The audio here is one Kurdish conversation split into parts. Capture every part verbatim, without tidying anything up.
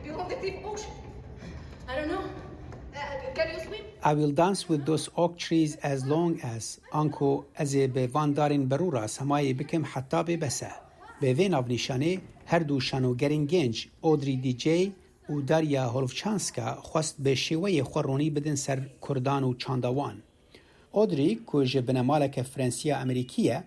You want the cliff oak? I don't know. Uh, can you swim? I will dance with those oak trees as long as, anku ez ê bi van darên berû re semayê bikim heta bê bes e. Bi vê navnîşanê her du şanogerên genc, Audrey D J û Daria Holvchanska, xwest bi şêweyê xwe ronî bidin ser kurdan û çanda wan. Audrey, ku ji binemaleke Frensiya Amerîkî ye,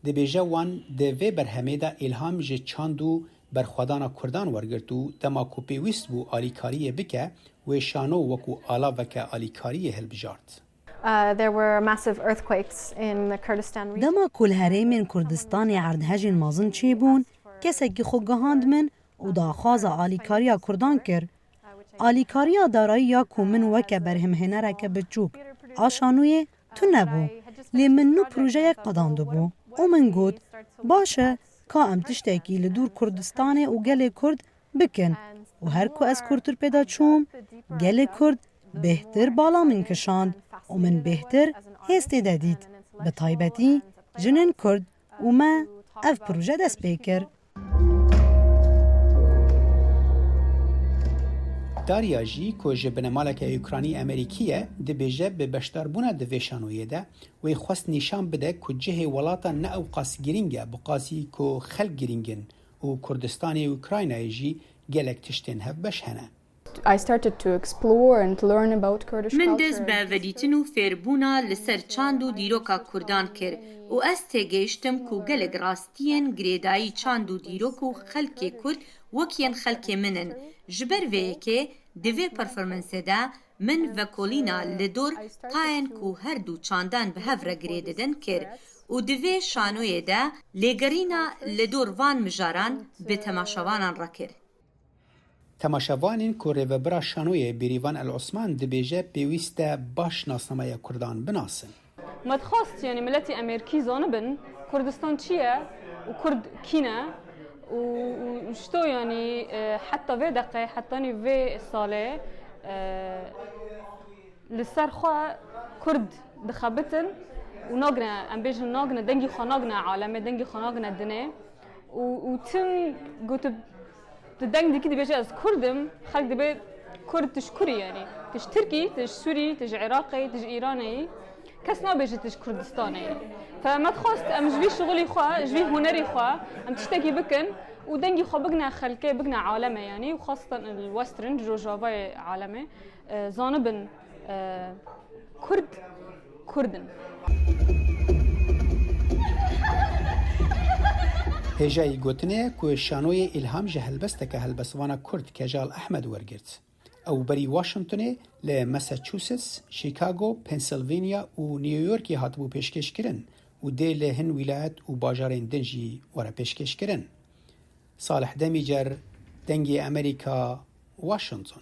dibêje wan di vê berhemê de îlham ji çand û berxwedana kurdan wergirt û dema ku pêwîst bû alîkariyê bike, wê şano wekû alaveke alîkariyê hilbijart. Uh, there were massive earthquakes in the Kurdistan region. Dema ku li herêmên Kurdistanê erdhejên mezin çêbûn, kesekî xwe gihand min û daxwaza alîkariya Kurdan kir. Alîkariya darayî ya ku min weke berhemhênereke biçûk a şanoyê tune bû, lê min nû projeyek qedandibû û min got, baş e, ka em tiştekî li dûr Kurdistanê û gelê Kurd bikin û her ku ez kûrtir pê de çûm, gelê Kurd bêhtir bala min kişand û min bêhtir hêz tê de dît, bi taybetî jinên Kurd û me ev proje dest pê kir. Daria jî, ku ji binemaleke Ukranî Amerîkî ye, dibêje bi beşdarbûna di vê şanoyê de wê xwest nîşan bide ku cihê welatan ne ewqas girîng e, bi qasî ku xelk girîng in û Kurdistanê û Ukraynayê jî gelek tiştên hevbeş hene. I started to explore and to learn about Kurdish Min culture. dest bi vedîtin û fêrbûna li ser çand û dîroka Kurdan kir û ez têgihiştim ku gelek rastiyên girêdayî çand û dîrok û xelkê Kurd wek yên xelkê min in. Ji ber vê yekê di vê performansê de min vekolîna li dor tayên ku her du çandan bi hev re girê didin kir û di vê şanoyê de lêgerîna li dor van mijaran bi temaşevanan re kir. Temaşevanên ku rêvebira şanoyê Bêrîvan El Osman dibêje pêwîst e baş nasnameya Kurdan binasin. Me dixwest, yanî miletî Amerîkî zanibin Kurdistan çi ye û Kurd kî ne û, û ji to, yanî, e, heta vê deqê, hetanî vê salê, e, li ser xwe Kurd dixebitin û nagine, em bêjin nagine, dengî xwe nagine alemê, dengî xwe nagine dinê û, û tim gotib, tu deng dikî dibêje ez Kurd im, xelk dibê Kurd tu ji kurî, yanî tu ji Tirkî, tu ji Sûrî, tu ji Iraqê, tu ji Îranê yî. Kes nabêje tu ji Kurdistanê yî. Fe me dixwest em ji vî şixulî xwe, ji vî hunerî xwe em tiştekî bikin û dengî xwe bigine xelkê, bigine alemê, yanî û xastan li Western, ji rojavayê alemê, e, zanibin, e, Kurd, Kurd in. Hêjayî gotinê ye ku şanoyê îlham ji helbesteke helbestvana Kurd Kejal Ehmed wergirt. Ew berî Washingtonê li Massachusetts, Chicago, Pennsylvania û New Yorkê hatibû pêşkêşkirin û dê li hin wîlayet û bajarên din jî were pêşkêşkirin. Salih Demîcer, Dengê Amerîka, Washington.